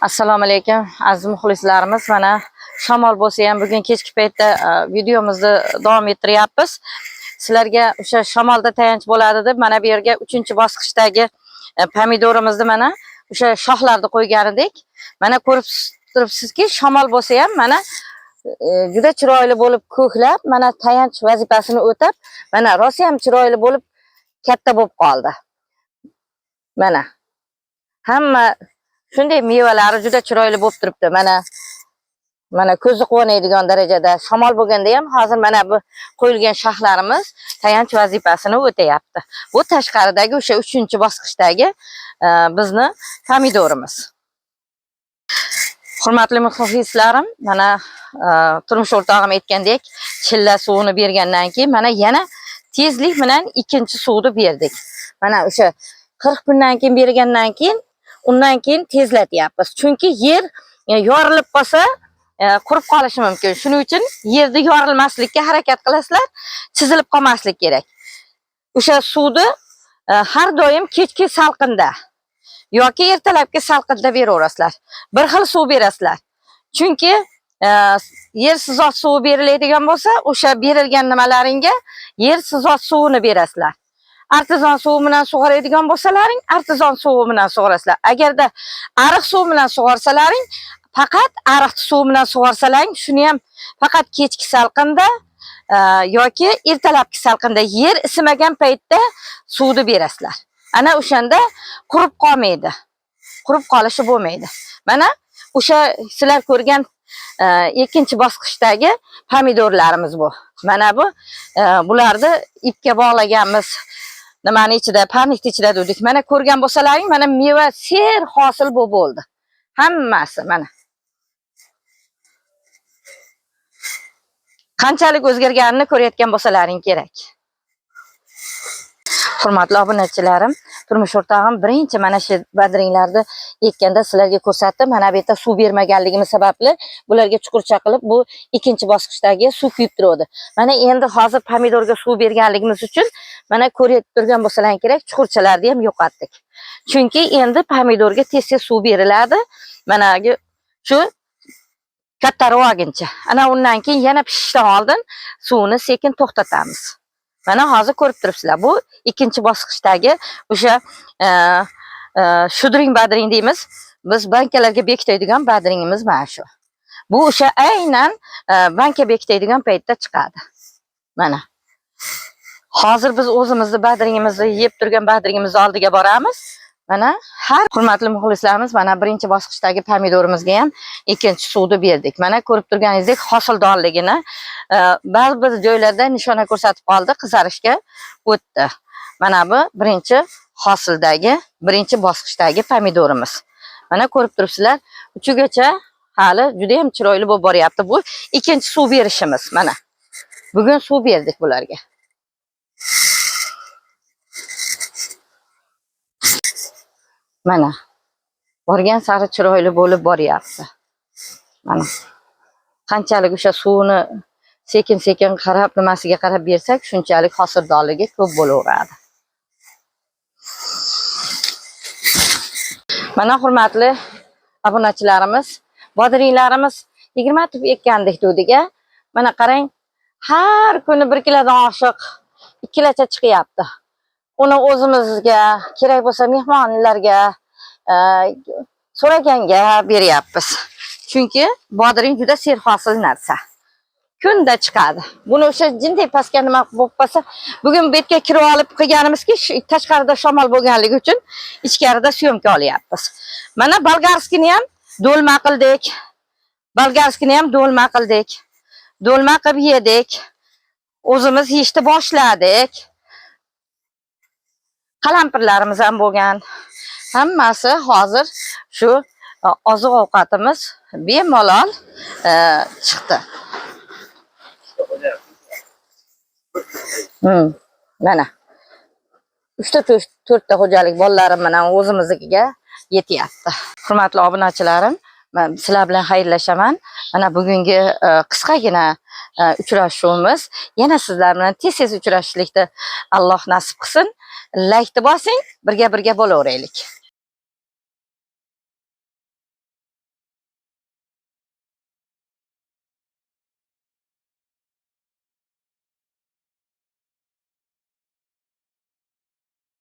Assalomu alaykum aziz muxlislarimiz. Mana shamol bo'lsa ham bugun kechki paytda videomizni davom ettiryapmiz. Sizlarga o'sha shamolda tayanch bo'ladi deb mana bu yerga 3-bosqichdagi pomidorimizni mana o'sha shoxlarni qo'ygan edik. Mana ko'rib turibsizki, shamol bo'lsa ham mana juda chiroyli bo'lib ko'klab, mana tayanch vazifasini o'tab, mana rosa ham chiroyli bo'lib katta bo'lib qoldi. Mana hamma shunday mevalari juda chiroyli bo'lib turibdi. Mana mana ko'zni quvonadigan darajada shamol bo'lganda ham hozir mana bu qo'yilgan shoxlarimiz tayanch vazifasini o'tayapti. Bu tashqaridagi o'sha 3-bosqichdagi bizni pomidorimiz. Hurmatli muxlislarim, mana turmush o'rtog'im aytgandek, chilla suvini bergandan keyin mana yana tezlik bilan ikkinchi suvni berdik. Mana o'sha 40 kundan keyin bergandan keyin undan keyin tezlatyapmiz. Chunki yer yorilib qolsa qurib qolishi mumkin. Shuning uchun yerni yorilmaslikka harakat qilasizlar, chizilib qolmaslik kerak. O'sha suvni har doim kechki salqinda yoki ertalabki salqinda beraverasizlar. Bir xil suv berasizlar. Chunki yer sizot suvi beriladigan bo'lsa, o'sha berilgan nimalaringga yer sizot suvini berasizlar. Artizon suvi bilan sug'oradigan bo'lsalaring, artizon suvi bilan sug'orasizlar. Agarda ariq suvi bilan sug'orsalaring, faqat ariq suvi bilan sug'orsalaring, shuni ham faqat kechki salqinda yoki ertalabki salqinda yer isimagan paytda suvni berasizlar. Ana o'shanda qurib qolmaydi. Qurib qolishi bo'lmaydi. Mana o'sha sizlar ko'rgan ikkinchi bosqichdagi pomidorlarimiz bu. Mana bu bularni ipga bog'laganmiz. Nimani ichida, parnikni ichida dedik. Mana ko'rgan bo'lsalaring, mana meva ser hosil bu bo'ldi. Hammasi mana. Qanchalik o'zgarganini ko'rayotgan bo'lsalaring kerak. Hurmatli obunachilarim, turmush o'rtog'im birinchi mana shu badringlarni ekkanda sizlarga ko'rsatdim. Mana bu yerda suv bermaganligimiz sababli bularga chuqurcha qilib bu ikkinchi bosqichdagi suv kuyib turadi. Mana endi hozir pomidorga suv berganligimiz uchun mana ko'rib turgan bo'lsalaring kerak, chuqurchalarni ham yo'qotdik. Chunki endi pomidorga tez-tez suv beriladi. Mana shu kattaroqincha. Ana undan keyin yana pishishdan oldin suvni sekin to'xtatamiz. Mana hozir ko'rib turibsizlar. Bu ikkinchi bosqichdagi o'sha shudring badring deymiz. Biz bankalarga bekitadigan badringimiz mana shu. Bu o'sha aynan banka bekitadigan paytda chiqadi. Mana. Hozir biz o'zimizni badringimizni yeb turgan badringimizni oldiga boramiz. Mana har hurmatli muxlislarimiz, mana birinchi bosqichdagi pomidorimizga ham ikkinchi suvni berdik. Mana ko'rib turganingizdek hosildorligini ba'zi bir joylarda nishona ko'rsatib qoldi, qizarishga o'tdi. Mana bu birinchi hosildagi, birinchi bosqichdagi pomidorimiz. Mana ko'rib turibsizlar, uchigacha hali juda ham chiroyli bo'lib boryapti. Bu ikkinchi suv berishimiz mana. Bugun suv berdik bularga. Mana borgan sari chiroyli bo'lib boryapti. Mana qanchalik o'sha suvni sekin-sekin qarab, nimasiga qarab bersak, shunchalik hosildorligi ko'p bo'laveradi. Mana hurmatli obunachilarimiz, bodringlarimiz 20 tup ekkandik dedik-a. Mana qarang, har kuni 1 kilodan oshiq 2 kilocha chiqyapti. Uni o'zimizga kerak bo'lsa mehmonlarga, so'raganga beryapmiz. Chunki bodring juda serhosil narsa. Kunda chiqadi. Buni o'sha jinday pastga nima bo'lib qolsa, bugun bu yerga kirib olib qilganimizki, tashqarida shamol bo'lganligi uchun ichkarida syomka olyapmiz. Mana bolgarskini ham do'lma qildik. Bolgarskini ham do'lma qildik. Do'lma qilib yedik. O'zimiz yeyishni boshladik. Qalampirlarimiz ham bo'lgan. Hammasi hozir shu oziq-ovqatimiz bemalol chiqdi. Mana 3ta 4ta xo'jalik bolalarim bilan o'zimiznikiga yetyapti. Hurmatli obunachilarim, men sizlar bilan xayrlashaman. Mana bugungi qisqagina uchrashuvimiz. Yana sizlar bilan tez-tez uchrashishlikni Alloh nasib qilsin. Like bosing, birga-birga bo'laveraylik.